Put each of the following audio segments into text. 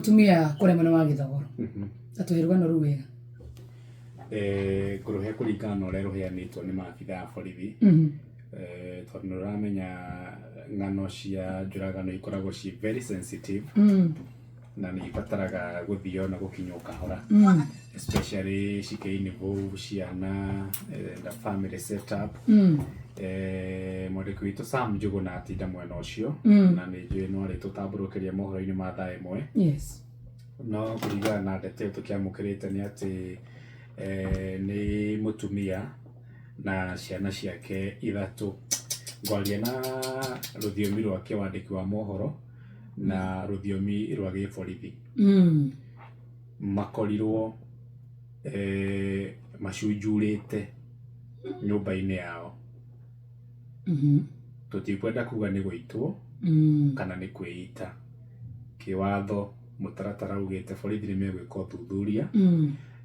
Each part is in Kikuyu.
Mũtumia kũrĩa mwena wa Gĩthogoro. Atũhe rũgano rũu wega. Ngũrũhe kũringana na ũrĩa rũheanĩtwo nĩ maabitha a borithi. Tondũ nĩ ũramenya ng'ano cia njũragano ikoragwo ci very sensitive na nĩ ibataraga gũthio na gũkinywo kahora, especially cikĩ involve ciana and a family setup. Mwandĩki witũ Sam Njũgũna atinda mwena ũcio na nĩ njũĩ no arĩtũtambũrũkĩria mohoro-inĩ ma thaa 1. No kũringana na ndeto ĩyo tũkĩamũkĩrĩte nĩ atĩ nĩ mũtumia na ciana ciake ithatũ. Ngwaria na rũthiomi rwa kĩwandĩki wa mohoro na rũthiomi rwa gĩborithi. Makorirwo macunjurĩte nyũmba-inĩ yao. Tũtikwenda kuga nĩ gũitwo kana nĩ kwĩita. Kĩwatho mũtaratara ugĩte borithi nĩ megwĩka ũthuthuria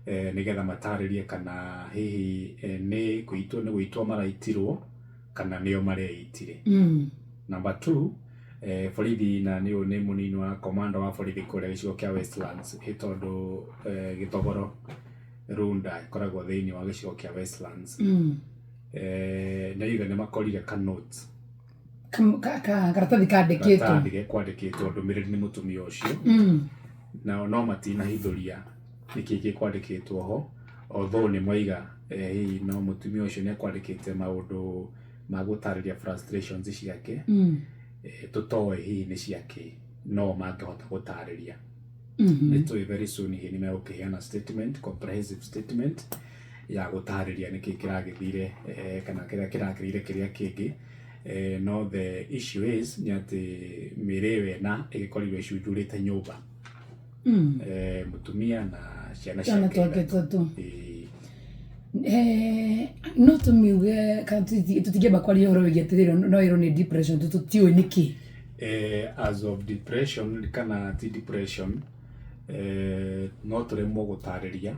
nĩgetha matarĩrie kana hihi nĩ kũitwo nĩ gũitwo maraitirwo kana nĩo mareitire. Number two, borithi na nĩ ũyũ nĩ mũnini wa komanda wa borithi kũrĩa gĩcigo kĩa Westlands, ĩ tondũ Gĩthogoro Runda ĩkoragwo thĩinĩ wa gĩcigo kĩa Westlands. Nĩ oiga nĩ makorire ka note. Karatathi kandĩkĩtwo. Karatathi gekwandĩkĩtwo ndũmĩrĩri nĩ mũtumia ũcio. Nao no matinahithũria nĩkĩ gĩkwandĩkĩtwo ho, although nĩ moiga hihi no mũtumia ũcio nĩ ekwandĩkĩte maũndũ ma gũtarĩria frustrations ciake. Tũtoĩ hihi nĩ ciakĩ, no mangĩhota gũtarĩria. Nĩ tũĩ very soon hihi nĩ megũkĩheana statement, comprehensive statement ya gũtarĩria nĩkĩ kĩragĩthire kana kĩrĩa kĩrakĩrire kĩrĩa kĩngĩ. No the issue is nĩ atĩ mĩĩrĩ ĩyo ĩna ĩgĩkorirwo ĩcunjurĩte nyũmba. Mũtumia na ciana Twana ciake twake ithatũ. tũtũ. Ĩĩ. No tũmiuge kana tũtingĩamba kwaria ũhoro wĩgiĩ atĩrĩrĩ, no ĩrwo nĩ depression tũtiũĩ nĩkĩ. As of depression kana ti depression, no tũremwo gũtarĩria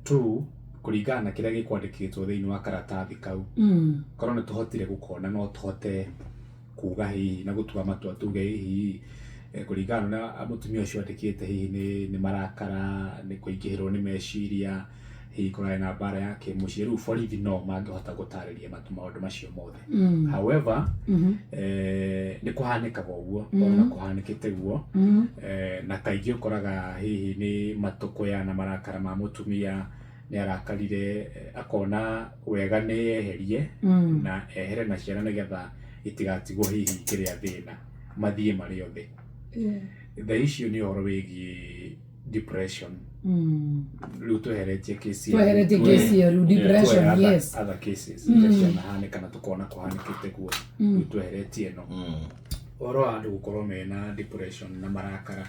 tu kũringana na kĩrĩa gĩkwandĩkĩtwo thĩinĩ wa karatathi kau. Korwo nĩ tũhotire gũkona no tũhote kuga hihi na gũtua matua tuge hihi kũringana na mũtumia ũcio andĩkĩte hihi nĩ marakara, nĩ kũingĩhĩrwo nĩ meciria, hihi kũrarĩ na mbara ya kĩmũciĩ. Rĩu borithi no mangĩhota gũtarĩria maũndũ macio mothe. However, nĩ kũhanĩkaga ũguo, na kũhanĩkĩte guo. Na kaingĩ ũkoraga hihi nĩ matũkũya na marakara ma mũtumia, nĩ arakarire akona wega nĩ eherie na ehere na ciana nĩgetha itigatigwo hihi ikĩrĩa thĩna, mathiĩ marĩ othe. The issue nĩ ũhoro wĩgiĩ depression. Rĩu tweheretie case ya Tweheretie case ya rĩu depression, other, yes. Other cases iria cianahanĩka na tũkona kũhanĩkĩte guo. Rĩu tweheretie ĩno. Ũhoro wa andũ gũkorwo mena depression na marakara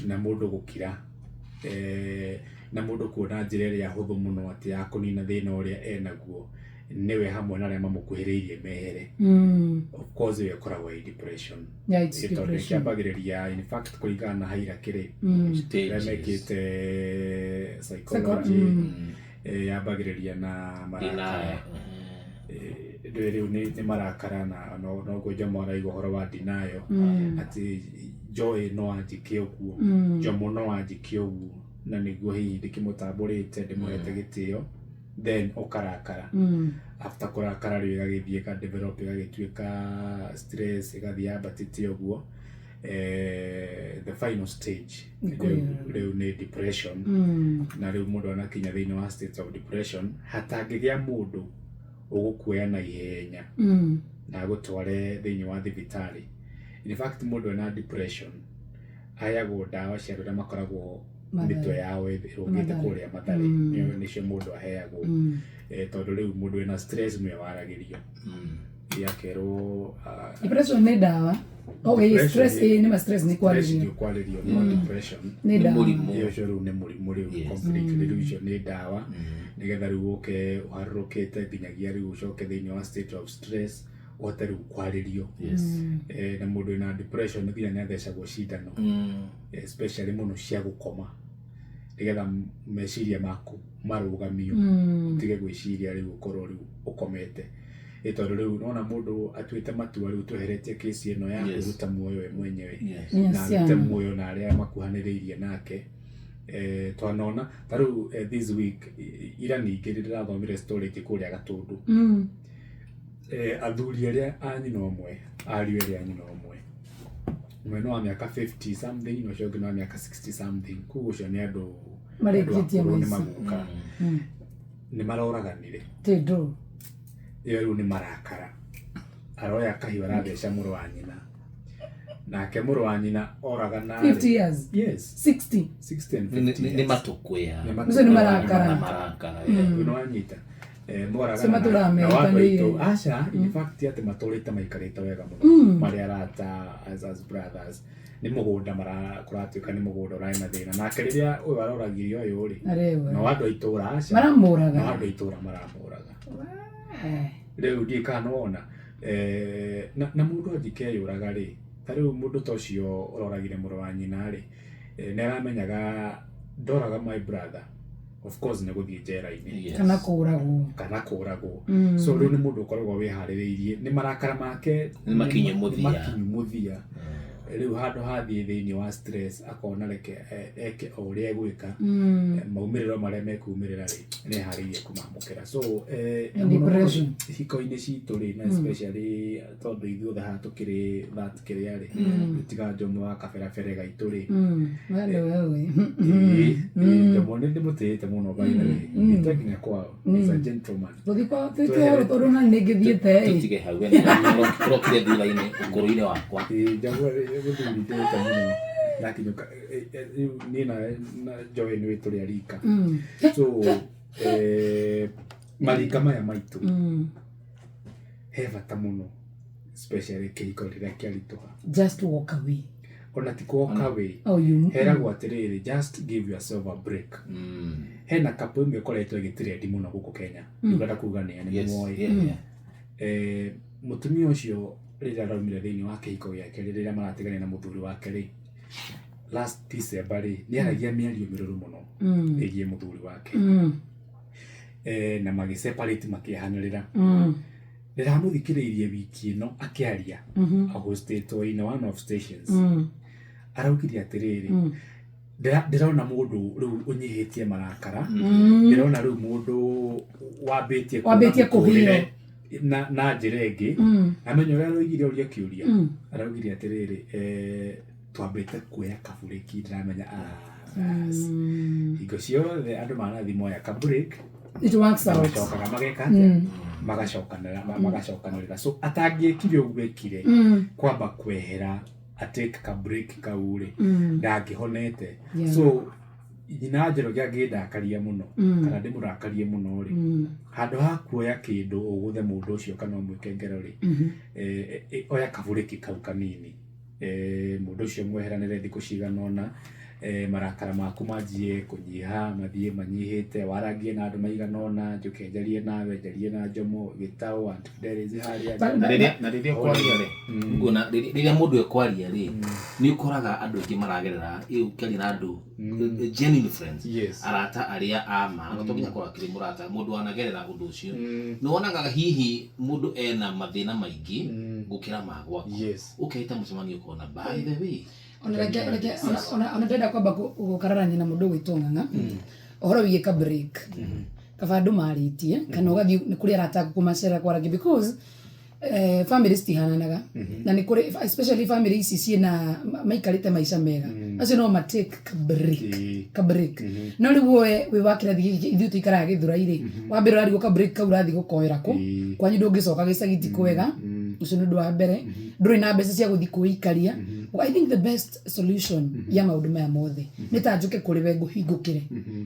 na mũndũ gũkira na mũndũ kuona njĩra ĩrĩa hũthũ mũno atĩ ya kũnina thĩna ũrĩa enaguo nĩwe hamwe na arĩa mamũkuhĩrĩirie mehere. Of course ĩyo ĩkoragwo ĩ depression. Yeah, it's Tondũ depression. ĩkĩambagĩrĩria in fact kũringana na hierarchy rĩ, arĩa Stages. mekĩte psychology, yambagĩrĩria na marakara. Rĩu nĩ marakara na noguo Jomo arauga ũhoro wa denial, atĩ Joy no anjĩke ũguo, Jomo no anjĩke ũguo, na nĩguo hihi ndĩkĩmũtambũrĩte ndĩmũhete gĩtĩo, then ũkarakara. After kũrakara rĩu ĩgagĩthiĩ ĩka develop ĩgagĩtuĩka stress, ĩgathiĩ yambatĩte ũguo. The final stage rĩu nĩ depression. Na rĩu mũndũ anakinya thĩinĩ wa state of depression, hatangĩgĩa mũndũ ũgũkuoya na ihenya na agũtware thĩinĩ wa thibitarĩ. In fact mũndũ ena depression aheagwo ndawa cia andũ arĩa makoragwo mĩtwe yao ĩrũgĩte kũrĩa Mathare, nĩcio mũndũ aheagwo. Tondũ rĩu mũndũ wĩna stress nĩwe waragĩrio, akerwo Depression nĩ ndawa. Okay, stress nĩ ma stress nĩ kwarĩrio. Nĩ kwarĩrio, no depression nĩ ndawa. Ũcio rĩu nĩ mũrimũ rĩu completely. Rĩu icio nĩ ndawa nĩgetha rĩu ũke ũharũrũkĩte nginyagia rĩu ũcoke thĩinĩ wa state of stress ũhote rĩu kwarĩrio. Na mũndũ wĩna depression nginya nĩ athecagwo cindano, especially mũno cia gũkoma, nĩgetha meciria maku marũgamio, ũtige gwĩciria, rĩu ũkorwo rĩu ũkomete. Tondũ rĩu nona mũndũ atuĩte matua rĩu tweheretie kesi ĩno ya kwĩruta muoyo we mwenyewe na arute muoyo na arĩa makuhanĩrĩirie nake. Twanona ta rĩu this week ira ningĩ ndĩrathomire story ĩngĩ kũrĩa Gatũndũ. Athuri arĩa a nyina ũmwe, ariũ erĩ a nyina ũmwe, ũmwe nĩ wa mĩaka 50 something na ũcio ũngĩ nĩ wa mĩaka 60 something. Koguo ũcio nĩ andũ marĩkĩtie maica, nĩ maguka, nĩ maroraganire. Tĩndũ ĩyo rĩu nĩ marakara, aroya kahiũ aratheca mũrũ wa nyina, nake mũrũ wa nyina oragana 50 years. Yes, 60 60 and 50 years. Nĩ matũkwea, nĩ marakara, nĩ wanyita moragana na wandũ aca. In fact atĩ matũrĩte maikarĩte wega mũno, marĩ arata as brothers. Nĩ mũgũnda kũratuĩka nĩ mũgũnda ũrarĩ na thĩna, nake rĩrĩa ũyũ aroragirie ũyũ rĩ, na andũ a itũũra aca maramũraga, na andũ a itũũra maramũraga. Rĩu ndiĩ kana nĩwona na mũndũ angĩkeyũraga rĩ, ta rĩu mũndũ ta ũcio ũroragire mũrũ wa nyina rĩ, nĩ aramenyaga ndoraga my brother, of course nĩ gũthiĩ njera-inĩ kana kũragwo, kana kũragwo. So rĩu nĩ mũndũ ũkoragwo wĩharĩrĩirie, nĩ marakara make nĩ makinyu mũthia. Rĩu handũ hathiĩ thĩinĩ wa stress akona reke eke o ũrĩa egwĩka, maumĩrĩro marĩa mekumĩrĩra rĩ, nĩeharĩirie kũmamũkĩra. So hiko-inĩ citũ rĩ, na especially tondũ ithuothe haha tũkĩrĩ that kĩrĩa rĩ, tiga Njomo wa kaberabere gaitũ rĩ, Njomo nĩ ndĩmũtĩĩte mũno by the way, nĩte nginya kwao, is a gentleman. Gũthiĩ kwao tondũ na nĩngĩthiĩte ĩ, tũtige hau tũrokire thutha-inĩ ũkũrũ-inĩ wakwa. Njomo gũthurithĩte mũno ndakinyũka niĩ na Joy nĩ tũrĩ arika. So marika maya maitũ he bata mũno, especially kĩhiko rĩrĩa kĩaritũha. Just walk away. Ona ti walk away. Heragwo atĩrĩrĩ, just give yourself a break. Hena couple ĩmwe ĩkoretwo ĩgĩtrend mũno gũkũ Kenya, ndĩrenda kuga nĩ nĩ moĩ. Mũtumia ũcio rĩrĩa araumire thĩinĩ wa kĩhiko gĩake, rĩrĩa maratigana na mũthuri wake rĩ, last December rĩ, nĩ aragia mĩario mĩrũrũ mũno ĩgiĩ mũthuri wake, na magĩseparate makĩehanĩrĩra. Ndĩramũthikĩrĩirie wiki ĩno akĩaria, ahostĩtwo in one of stations, araugire atĩrĩrĩ, ndĩrona mũndũ rĩu ũnyihĩtie marakara, ndĩrona rĩu mũndũ wambĩtie kũhio na njĩra ĩngĩ. Amenya ũrĩa aroigire ũrĩa kĩũria, araugire atĩrĩrĩ, twambĩte kuoya kaburĩki, ndĩramenya hingo ciothe andũ manathi moya kabreak, it works out, magacokaga mageka atĩa, magacokanĩrĩra. So atangĩekire ũguo ekire, kwamba kwehera atake kabreak kau rĩ, ndangĩhonete. So nyina Njoroge angĩndakaria mũno kana ndĩmũrakarie mũno rĩ, handũ ha kuoya kĩndũ ũgũthe mũndũ ũcio kana ũmwĩke ngero rĩ, oya kaburĩki kau kanini, mũndũ ũcio mweheranĩre thikũ cigana ũna, marakara maku manjie kũnyiha, mathiĩ manyihĩte, warangie na andũ maigana ũna, njũke njarie nawe, njarie na Njomo Gĩtaũ, Aunt Fidelis harĩa. Na rĩrĩa ũkwaria rĩ, nguona rĩrĩa mũndũ ekwaria rĩ, nĩ ũkoraga andũ aingĩ maragerera, ũkĩaria na andũ genuine friends, arata arĩa a ma, to nginya korwo akĩrĩ mũrata, mũndũ wanagerera ũndũ ũcio, nĩ wonaga hihi mũndũ ena mathĩna maingĩ gũkĩra ma gwaku. Ũkehĩta mũcemanio ũkona by the way, ona ndĩrenda kwamba gũkararania na mũndũ ũgwĩtwo Ng'ang'a ũhoro wĩgiĩ ka break, kaba andũ marĩtie kana ũgathiĩ nĩ kũrĩ arata aku kũmacera kwarangia, because family citihananaga, na nĩ kũrĩ especially family ici ciĩna maikarĩte maica mega, acio no ma take ka break. No rĩu we wĩ wa kĩrathi gĩkĩ ithuĩ tũikaraga Gĩthũrai rĩ, wambere ũrarigwo ka break kau ũrathiĩ gũkoera kũ, kwanyu ndũngĩcoka gĩcagi ti kwega, ũcio nĩ ũndũ wa mbere, ndũrĩ na mbeca cia gũthiĩ kwĩikaria. I think the best solution ya maũndũ maya mothe nĩ ta njũke kũrĩ we ngũhingũkĩre,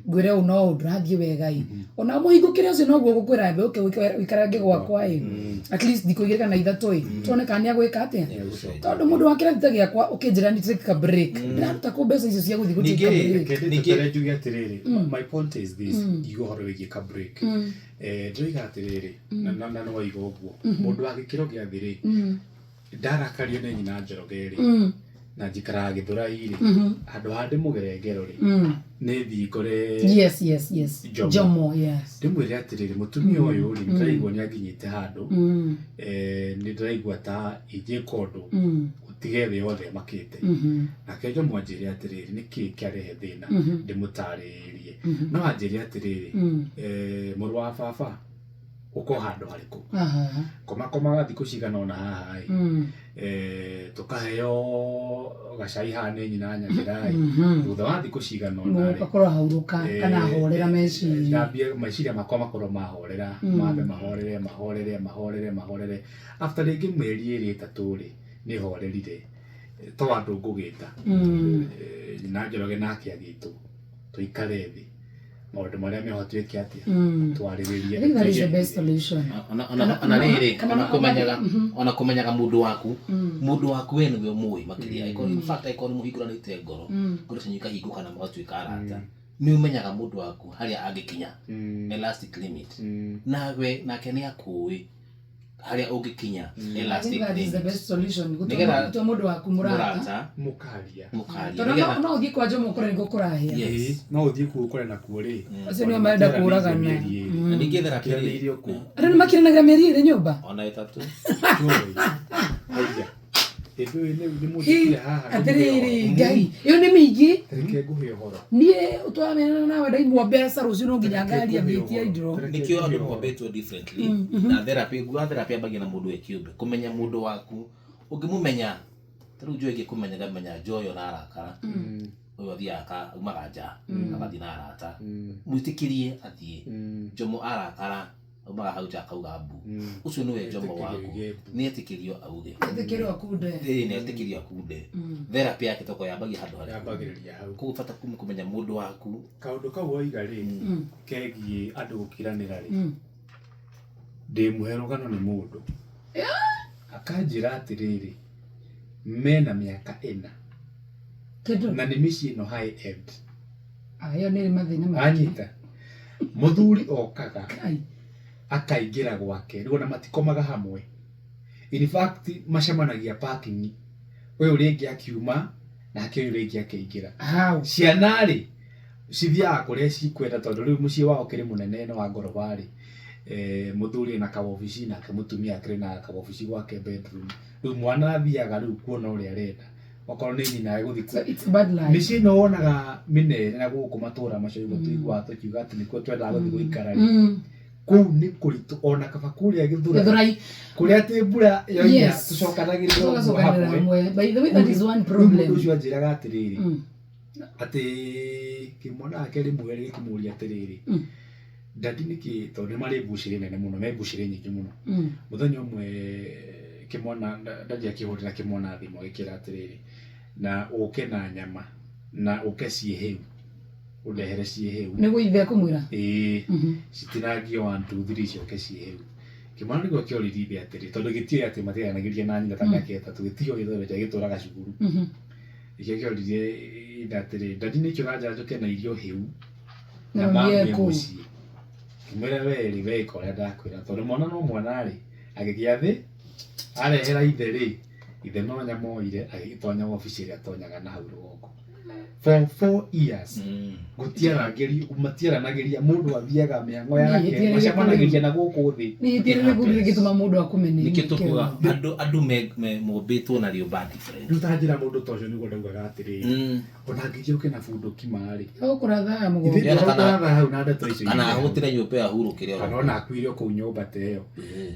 ngwĩre ũũ no ũũ ndũrathiĩ wega ĩ, ona mũhingũkĩre ũcio noguo gũkwĩra mbe ũke ũikarange gwakwa ĩ, at least thikũ igĩrĩ kana ithatũ ĩ, tuone kana nĩagwĩka atĩa. Tondũ mũndũ wa kĩrathi ta gĩakwa ũkĩnjĩra nĩ take a break, ndĩraruta kũ mbeca icio cia gũthiĩ gũ take a break. Ningĩ njuge atĩrĩrĩ, my point is this, ngiuga ũhoro wĩgiĩ ka break, ndĩroiga atĩrĩrĩ, na nĩ waiga ũguo, mũndũ wa gĩkĩro gĩa thĩ rĩ, ndarakario nĩ nyina Njoroge rĩ, Na njikaraga Gĩthũrai rĩ, handũ ha ndĩmũgere ngero rĩ, nĩ thiĩ ngore Yes, yes, yes. Jomo. Jomo, yes. Ndĩmwĩre atĩrĩrĩ, mũtumia ũyũ rĩ, nĩndĩraigua nĩ anginyĩte handũ, nĩ ndĩraigua ta ingĩka ũndũ ũtige thĩ yothe ĩmakĩte. Nake Jomo anjĩre atĩrĩrĩ, nĩkĩ kĩarehe thĩna, ndĩmũtarĩrie. No anjĩre atĩrĩrĩ, mũrũ wa baba, ũko handũ harĩkũ? Koma komaga thikũ cigana ũna haha ĩ, tũkaheo gacai haha nĩ nyina Nyakĩra ĩ, thutha wa thikũ cigana ũna rĩ, Akorwo ahurũka kana ahorera meciria. Thambie meciria makwa makorwo mahorera, mambe mahorere mahorere mahorere mahorere. After rĩngĩ mĩeri ĩrĩ ĩtatũ rĩ, nĩ horerire to andũ ngũgĩta, nyina Njoroge nake agĩtwo, tũikare thĩ, maũndũ marĩa meho twĩke atĩa, twarĩrĩrie. I think that is the best solution. Ona rĩrĩ, Kana ona no- kũmenyaga, ona kũmenyaga mũndũ waku, mũndũ waku we nĩwe ũmũĩ makĩria. Angĩkorwo, in fact, angĩkorwo nĩ mũhingũranĩte ngoro, ngoro cianyu ikahingũka na mũgatuĩka arata, nĩ ũmenyaga mũndũ waku harĩa angĩkinya, elastic limit, nawe nake nĩ akũĩ harĩa ũngĩkinya, I think elastic that is the limit. best solution. Nĩgetha- Gũtua mũndũ waku mũrata. Mũrata. Mũkaria. Mũkaria. Tondũ Nĩgetha- no ũthiĩ kwa Jomo ũkore nĩkuo kũrahĩa. Yes. No ũthiĩ kuo ũkore nakuo rĩ, Acio nĩo marenda kũũragana. Mĩeri ĩrĩ. Na ningĩ therapy rĩ, Makiranĩirie kũ? Andũ nĩ makiranagĩra mĩeri ĩrĩ nyũmba. Ona ĩtatũ. Njũĩ. Haiya. Ĩndũ ĩyo nĩ mũthikire haha. Atĩrĩrĩ Ngai, ĩyo nĩ mĩingĩ. Reke ngũhe ũhoro. Niĩ ũtwamenana nawe ndaimwo mbeca rũciũ no nginya ngaria ngĩtia indo. Nĩkĩo andũ mombĩtwo differently, na therapy, nguga therapy yambagia na mũndũ e kĩũmbe, kũmenya mũndũ waku. Ũngĩmũmenya ta rĩu Joy, ngĩkũmenya ngamenya Joy ona arakara, ũyũ athiaga aumaga nja agathiĩ na arata, mwĩtĩkĩrie athiĩ. Jomo arakara aumaga hau nja akauga mbu, ũcio nĩwe Jomo Etĩkĩrio waku. auge mbu. Nĩ etĩkĩrio auge. Etĩkĩrio akunde. Ĩĩ, nĩ etĩkĩrio akunde. Therapy yake toko yambagia handũ harĩa Yambagĩrĩria hau. Koguo bata kũmenya mũndũ waku. Kaũndũ kau woiga rĩ, kegiĩ andũ gũkiranĩra rĩ, ndĩmũhe rũgano nĩ mũndũ akanjĩra atĩrĩrĩ, mena mĩaka 4 Kĩndũ. na nĩ mĩciĩ ĩno high end. Ĩyo nĩ ĩrĩ mathĩna maingĩ. Anyita mũthuri okaga Ai. akaingĩra gwake rĩu, ona matikomaga hamwe, in fact macemanagia parking, ũyũ rĩngĩ akiuma nake ũyũ rĩngĩ akĩingĩra. How? Ciana rĩ, cithiaga kũrĩa cikwenda, tondũ rĩu mũciĩ wao kĩrĩ mũnene nĩ wa ngoroba rĩ, mũthuri ena kawobici nake mũtumia akĩrĩ na kawobici gwake bedroom. Rĩu mwana athiaga rĩu kuona ũrĩa arenda, okorwo nĩ nyina egũthiĩ. So it's bad life. Mĩciĩ ĩno wonaga mĩnene na gũkũ matũra macio nĩguo tũiguaga tũkiuga atĩ nĩkuo twendaga gũthiĩ gũikara rĩ, kũu nĩ kũritũ, ona kaba kũrĩa Gĩthũrai, Gĩthũrai. Kũrĩa atĩ mbura yoira tũcokanagĩrĩra ũguo Tũgacokanĩrĩra hamwe. hamwe. By the way, that is one Rĩu problem. mũndũ ũcio anjĩraga atĩrĩrĩ, atĩ kĩmwana gake rĩmwe gĩkĩmũria atĩrĩrĩ, "Daddy, nĩkĩ?" Tondũ nĩ marĩ mbucĩrĩ nene mũno, me mbucĩrĩ nyingĩ mũno. Mũthenya ũmwe kĩmwana, daddy akĩhũrĩra kĩmwana thimũ agĩkĩra atĩrĩrĩ, "Na ũke na nyama na ũke ciĩ hĩu, ũndehere ciĩ hĩu." Nĩguo ithe ekũmwĩra. Ĩĩ, citinangio 1 2 3, ciũke ciĩ hĩu. Kĩmwana nĩguo kĩoririe ithe atĩrĩ, tondũ gĩtiũĩ atĩ matiaranagĩria na nyina ta mĩaka 3, gĩtiũĩ tondũ gĩtũraga cukuru. Nĩkĩo kĩoririe ithe atĩrĩ, "Daddy, nĩkĩ ũranjĩra njũke na irio hĩu na Na mami ũthiĩ kũ?" mũciĩ?" Kĩmwĩra, "We rĩ, we ĩka ũrĩa ndakwĩra," tondũ mwana no mwana rĩ, agĩgĩa thĩ arehera ithe rĩ, ithe no nyama oire, agĩgĩtonya wabici ĩrĩa atonyaga na hau rũgongo. For 4 years gũtiaranagĩria, mũndũ athiaga mĩhang'o yake, macemanagĩria na gũkũ thĩ. Nĩ ihĩtia rĩrĩkũ rĩngĩtũma mũndũ akũmene? Nĩkĩo tũkuga andũ mombĩtwo na rĩũmba different. Rĩu ta njĩra mũndũ ta ũcio, nĩguo ndaugaga atĩrĩrĩ, ona angĩthiĩ ũke na bunduki marĩ Ũkũratha ithe mũgongo. ndũratha hau na ndeto icio Kana ithe. ahũtĩre nyũmba ĩyo ahurũkĩre oro. Kana ona akuire o kũu nyũmba ta ĩyo.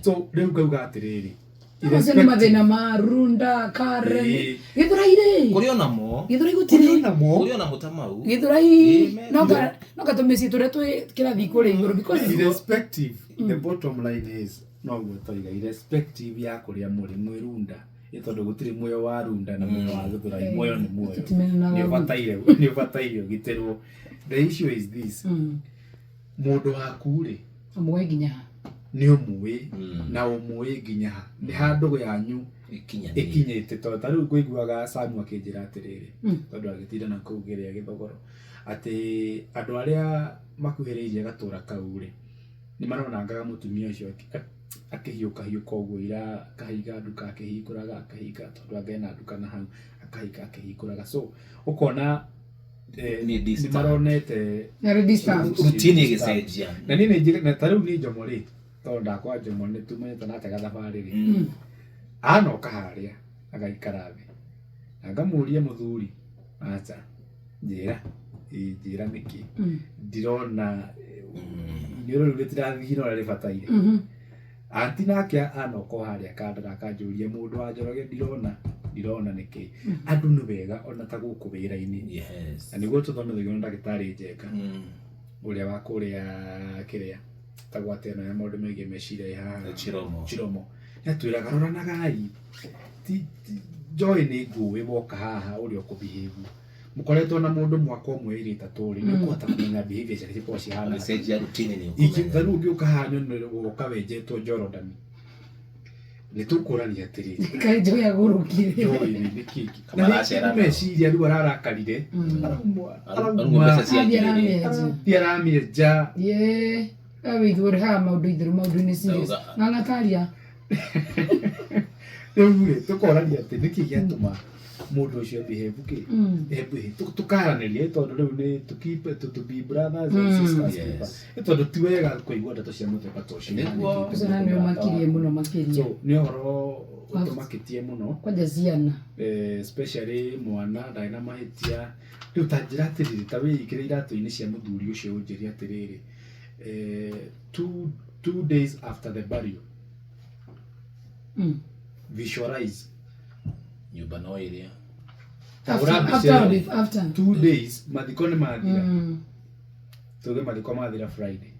So rĩu ngauga atĩrĩrĩ, Macio nĩ mathĩna ma Runda, Karen. Ĩĩ. Gĩthũrai rĩ. Kũrĩ onamo. Gĩthũrai kũrĩ gũtirĩ. onamo. Kũrĩ onamo ta mau. Gĩthũrai Ĩĩ, no gatũmĩciĩ tũrĩa twĩ kĩrathi kũrĩa igũrũ because Irrespective, the bottom line is, noguo toiga, irrespective ya kũrĩa mũrĩ mwĩ Runda, ĩ tondũ gũtirĩ muoyo wa Runda na muoyo wa Gĩthũrai, muoyo nĩ muoyo. Tũtimenanaga. Nĩ ũbataire ũgitĩrwo. The issue is this: mũndũ waku rĩ, Ũmũĩ nginya ha? Nĩ ũmũĩ, na ũmũĩ nginya ha, nĩ ha ndũgũ yanyu Ĩkinyanĩire. Ĩkinyĩte. Tondũ ta rĩu ngũiguaga Samu akĩnjĩra atĩrĩrĩ, tondũ agĩtinda na kũu kĩrĩa gĩthogoro, atĩ andũ arĩa makuhĩrĩirie gatũra kau rĩ, nĩ maronangaga mũtumia ũcio Akĩhiũka hiũka ũguo ira akahinga nduka akĩhingũraga akahinga tondũ anga ena nduka na hau akahinga akĩhingũraga, so ũkona Nĩ nĩ disturbed. maronete Nĩ disturbed. Routine ĩgĩcenjia. Na niĩ nĩ njĩra- na ta rĩu niĩ Njomo rĩ, tondũ ndakwa Njomo nĩ tumanyĩte nake gathabarĩ rĩ, anoka harĩa agaikara thĩ na ngamũria, "Mũthuri, aca njĩra, ĩ njĩra nĩkĩ ndirona iniũrũ rĩu rĩtirathiĩ na ũrĩa rĩbataire?" Anti nake anoka o harĩa akandora akanjũria, "Mũndũ wa Njoroge, ndirona nĩkĩ?" Andũ nĩ wega ona ta gũkũ wĩra-inĩ na nĩguo tũthomithagio nĩ ndagĩtarĩ Njenga ũrĩa wa kũrĩa kĩrĩa tagwo atĩ ĩno ya maũndũ megiĩ meciria ĩ haha. Chiromo. Chiromo nĩatwĩraga roranagai, Joy nĩ ngũĩ woka haha ũrĩa ũkũbehave mũkoretwo na mũndũ mwaka ũmwe ĩrĩ ĩtatũ rĩ, nĩ ũkũhota kũmenya behavior ciake cikoragwo cihana atĩa. Agĩcenjia routine nĩ Ingĩ ũkũmenya. ta rĩu ũngĩũka haha nyone woka wenjetwo Jordan, nĩ tũkũrania atĩrĩrĩ, Kaĩ Joy agũrũkire? Joy rĩ, nĩkĩ Kama aracera na meciria rĩu ararakarire arauma. Arauma mbeca cia Athiĩ njuĩrĩ. aramĩenja. Arathiĩ aramĩenja. Ye, we ithuĩ haha maũndũ itherũ, maũndũ-inĩ serious. Ndauga- Ng'ang'a taria. Rĩu rĩ, tũkorania atĩ nĩkĩ gĩatũma mũndũ ũcio behave kĩ behave, tũkaranĩria tondũ rĩu nĩ to keep to be brothers and sisters keeper. Nĩ tondũ ti wega kũigua ndeto cia mũthemba ta ũcio. Nĩguo. Ũcio na nĩ ũmakirie mũno makĩria. So nĩ ũhoro ũtũmakĩtie mũno. Kwanja ciana. Especially mwana ndarĩ na mahĩtia. Rĩu ta njĩra atĩrĩrĩ, ta wĩikĩre iratũ-inĩ cia mũthuri ũcio, ũnjĩre atĩrĩrĩ, 2 days after the burial, visualize. Nyũmba no ĩrĩa. Ta hũra mbica After, ĩyo. after. 2 days mathiko nĩ mathira, tuge mathiko mathira Friday,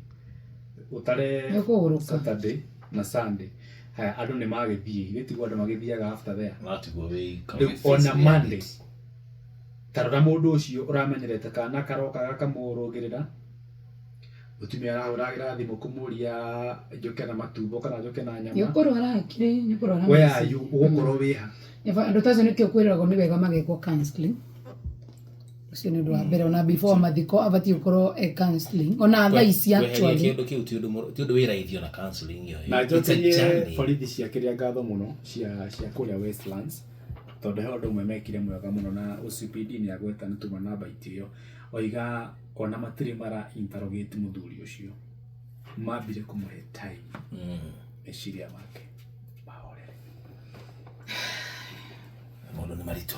ũtare Nĩ kũgũrũka. Saturday na Sunday, haya andũ nĩ magĩthiĩ gĩtigwo andũ magĩthiaga after there. Watigwo wĩ Rĩu ona Monday, ta rora mũndũ ũcio ũramenyerete kana karoka gakamũrũgĩrĩra, mũtumia arahũragĩra thimũ kũmũria njũke na matumbo kana njũke na Nĩ nyama. ũkũrwara hakiri, nĩ ũkũrwara Where meciria. are you? Ũgũkorwo wĩha? Andũ ta acio nĩkĩo kwĩragwo nĩ wega magekwo counseling. Ũcio nĩ ũndũ wa mbere, ona before mathiko abatiĩ gũkorwo e counseling ona thaa ici Kweheria actually. kĩndũ kĩu ti ũndũ wĩ raithi ona counseling ĩyo. Na It's a njokerie journey. borithi cia kĩrĩa ngatho mũno cia kũrĩa Westlands, tondũ he ũndũ ũmwe mekire mwega mũno na OCPD nĩ agweta nĩ tuma namba itĩ ĩyo oiga ona matirĩ mara interrogate mũthuri ũcio, mambire kũmũhe time meciria make mahorere. Maũndũ nĩ maritũ.